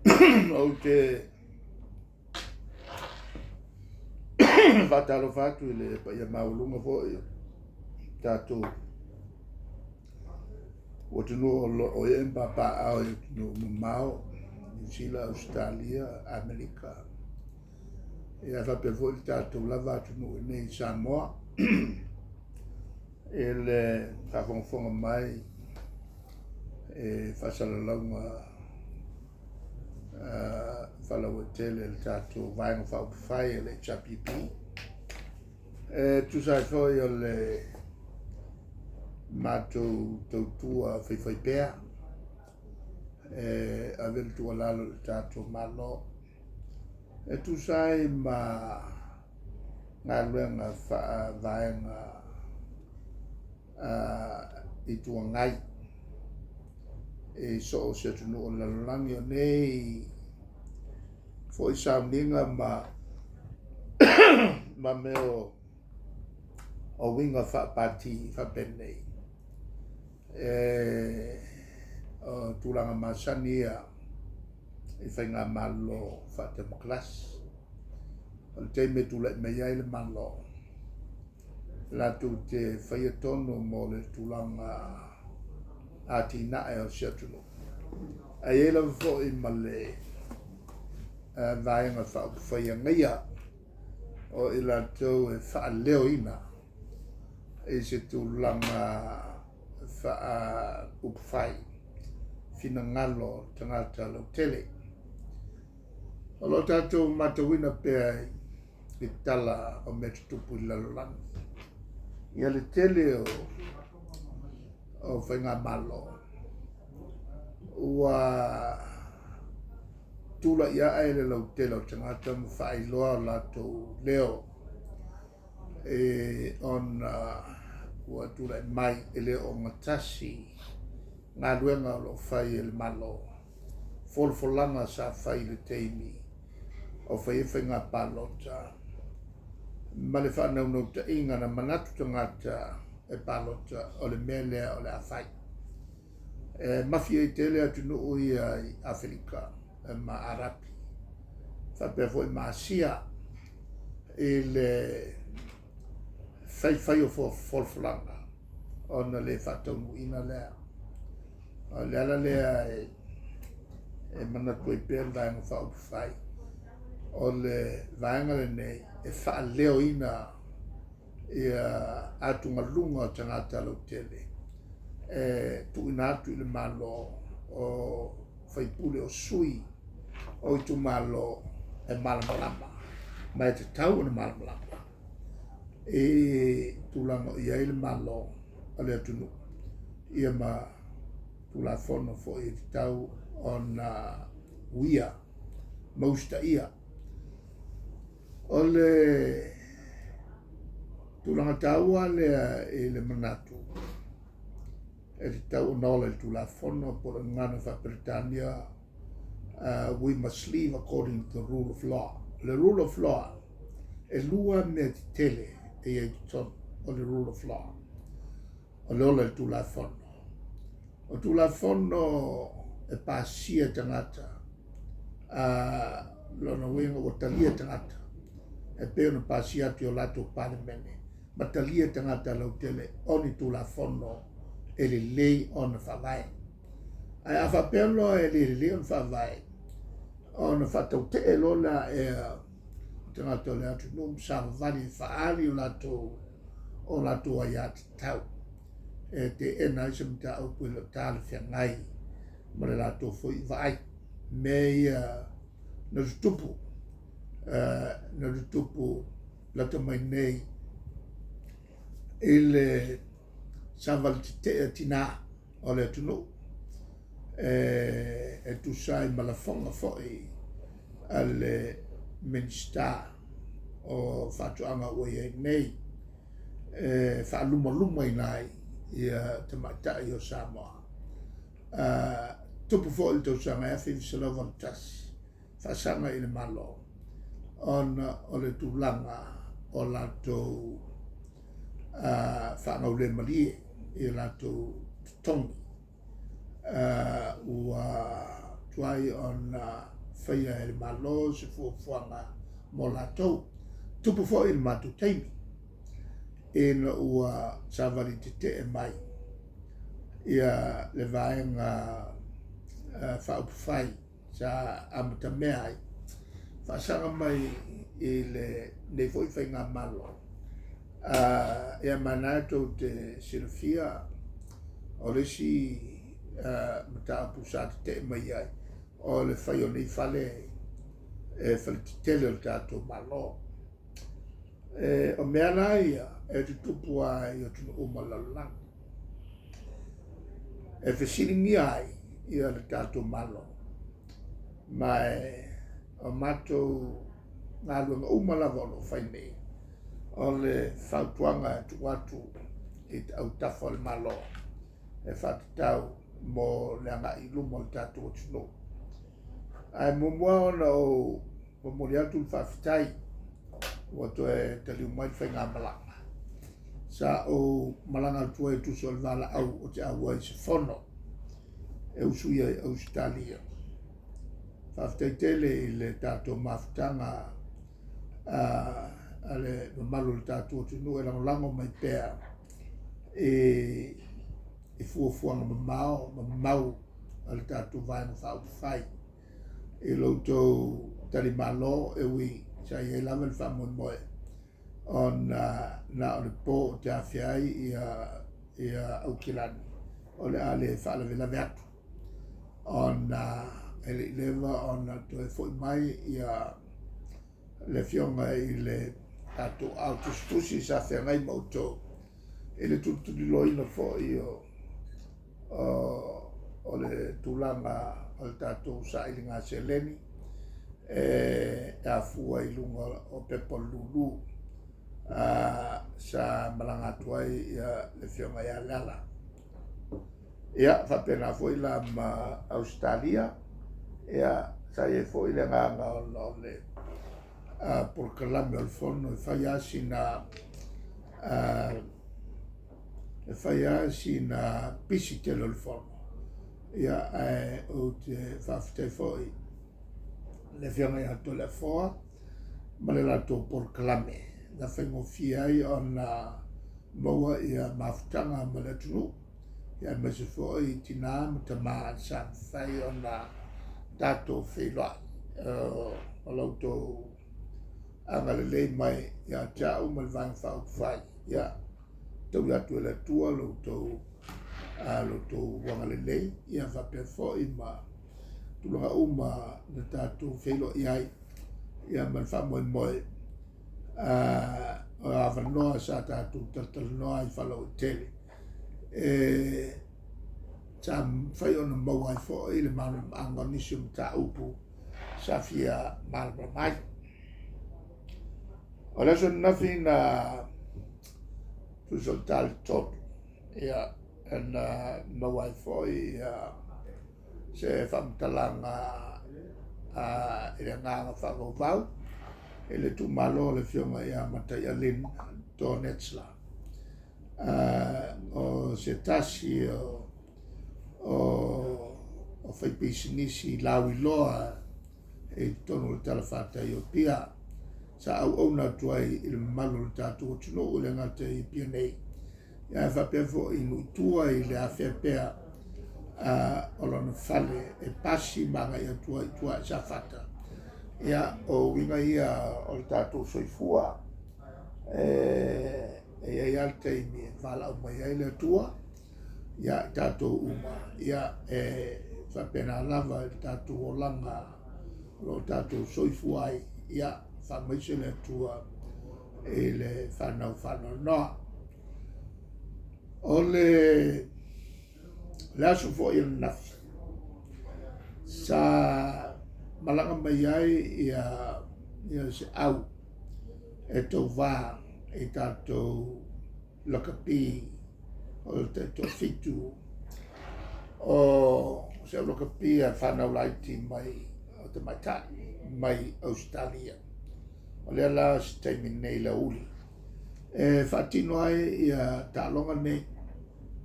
Ou te faatalofa atu i le paia maualuga foi o tatou atunuu o lo o i ai ma papaaao i atunuu mamao, Niu Sila, Ausetalia, Amerika, ia faapea foi le tatou lava atunuu i inei i Samoa i le faafogafoga mai i faasalalauga faalauaitele a le tatou Vaega Faaupufai a le HRPP. E tusa ai foi o le matou tautua faifaipea e ave le tuualalo i le tatou Malo e tusa ai ma galuega faavaega Itu Agai i so o se atunuu o le lalolagi. O nei foi sauniga ma mea o uiga faapati faapenei, o tulaga masani ia i faigamalo faatemokarasi. O le taimi e tulai mai ai le Malo, latou te faia tonu mo le tulaga atinae o se atunuu. Ae i ai lava foi ma le Vaega Faaupufai Agaia o i latou e faaleoina i se tulaga faaupufai finagalo o tagata lautele. O lo o tatou matauina pea i tala o mea tutupu i le lalolagi, ia le tele o faigamalo ua tulai ae le lautele o tagata ma faailoa o latou leo e ona ua tulai mai e le ogatasi galuega o lo o fai e le Malo, folafolaga sa fai i le taimi o fai ai faiga palota ma le faanaunautaiga na manatu tagata e palota o le mea lea o le a fai. E mafi ai tele atunuu ia i Aferika ma Arapi faapea foi ma Asia i le faifai o folafolaga ona le faataunuuina lea. O le ala lea e manatu ai pea le Vaega Faaupufai, o le vaega lenei e faaleoina ia atugaluga o tagata lautele e tuuina atu i le Malo o faipule o sui o itumalo e malamalama ma e tatau ona malamalama i tulaga o i ai le Malo o le atunuu ia ma Tulafono foi e tatau ona uia ma usitaia. O le tulaga taua lea i le manatu e tatau ona ola i le Tulafono po o le gagana faa-Peretania, we must live according to the rule of law. O le rule of law, e lua mea tetele e i ai i totonu o le rule of law. O le ola i le Tulafono. O Tulafono e pasia e tagata, a lona uiga ua talia e tagata, e pei ona pasia atu i o latou Palemene, ma talia e tagata lautele o ni Tulafono e lelei ona faavae. Ae a faapea loa e le lelei ona faavae, ona faatautee loa lea ea tagata o le atunuu ma savavali e faaali o latou aiatatau e teena ai se mataupu e le o talafeagai ma le latou foi vaai. Mea ia na tutupu, na tutupu lata mai nei i le savali tetee a tinā o le atunuu e tusa ai ma lafoga foi a le Minisita o Faatoaga ua i ai nei e faalumalumaina ai ia tamaitai o Samoa. Tupu foi i le tausaga e 1981 faasaga i le Malo ona o le tulaga o latou faagaulemalie i latou totogi ua tuai ona faia e le Malo se fuafuaga mo latou. Tupu foi i le matou taimi ina ua savali tetee mai ia le Vaega Faaupufai sa amatamea ai, faasaga mai i lenei foi Faigamalo. Ia ma na e tou te silafia o le isi mataupu sa tetee mai ai, o le fai o nei fale e fale tetele o le tatou Malo. O mea la ia e tutupu lava i atunuu uma o le lalolagi. E fesiligia ai ia le tatou Malo, ma o matou galuega uma lava o lo o fai nei, o le fautuaga e tuu atu i autafa o le Malo e faatatau mo le agai i luma o le tatou atunuu. Ae muamua ona ou momoli atu le faafetai ua toe taliu mai le faigamalaga. Sa ou malaga atu ai e tusa o le valaau ou te auai i se fono e usuia i Ausetalia. Faafetai tele i le tatou mafutaga a le mamalu o le tatou atunuu e lagolago mai pea i fuafuaga mamao ma mau a le tatou Vaega Faaupufai i lo outou talimalo, e ui sa i ai lava le faamoemoe ona na o le po ou te afea ai ia Aukilani o le a le faalavelave atu ona e le i leva ona toe foi mai ia le afioga i le tatou au tusitusi sa feagai ma outou i le tulituliloaina foi o le tulaga o le tatou sailiga seleni e afua i luga o pepa o le lulu sa malaga atu ai le afioga ia Leala. Ia faapena foi la ma Ausetalia, ia sa i ai foi le agaga ona o le polokalame o le fono e fai lava sina pisi tele o le fono. Ia ae ou te faafetai foi le afioga ia Toleafoa ma le latou polokalame na faigofie ai ona maua ia mafutaga ma le atunuu, ia aemaise foi tina ma tama sa mafai ona tatou feiloai. O la outou agalelei mai ia te au ma le Vaega Faaupufai, ia taui atu e le Atua lo outou agalelei, ia faapea foi ma tulaga uma na tatou feiloai ai, ia ma le faamoemoe o avanoa sa tatou talatalanoa ai faalauaitele sa mafai ona maua ai foi le malamalamaaga o nisi o mataupu sa fia malamalama ai. O le aso ananafi na tusa o le ta i le 3, ia na maua ai foi se faamatalaga i le agaga faavauvau i le tuumalo o le afioga ia Mataialin Dornetzler, o se tasi o faipisinisi lauiloa i totonu o le talafatai o Apia, sa auauna atu ai i le mamalu o le tatou atunuu i le gata i Apia nei, ae faapea foi i nuu i tua i le afea pea o lona fale e pasi ma agai atu ai i tua i Safata. Ia, o uiga ia o le tatou soifua, e i ai lava le taimi e valaau mai ai le Atua ia i tatou uma, ia e faapena lava i le tatou olaga o lo o tatou soifua ai, ia faamaise le Atua i le fanau faanoanoa. O le aso foi ananafi sa malaga mai ai ia se au e tauva i tatou lakapi o le taitoafitu o se au lakapi a fanau laiti mai o tamaitai mai Ausetalia. O lea la se taimi nei le aoauli e faatino ai ia taaloga nei,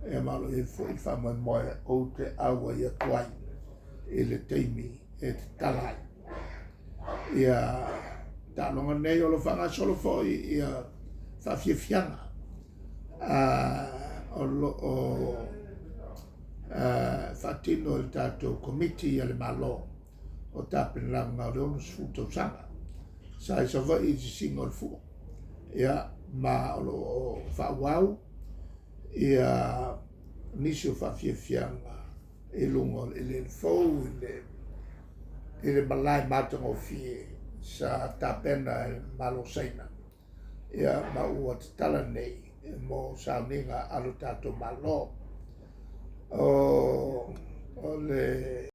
e ma o lo o i ai foi le faamoemoe ou te auai atu ai i le taimi e tatala ai. Ia taaloga nei o lo o faagasolo foi ia faafiafiaga o lo o faatino e le tatou Komiti a le Malo o tapenaga o le 60 tausaga sa i Savaii i le sisiina o le fua, ia ma o lo o faaauau ia nisi o faafiafiaga i luga o le eleele fou i le malae matagofie sa tapena e le Malo o Saina, ia ma ua tatala nei mo sauniga a lo tatou Malo. O le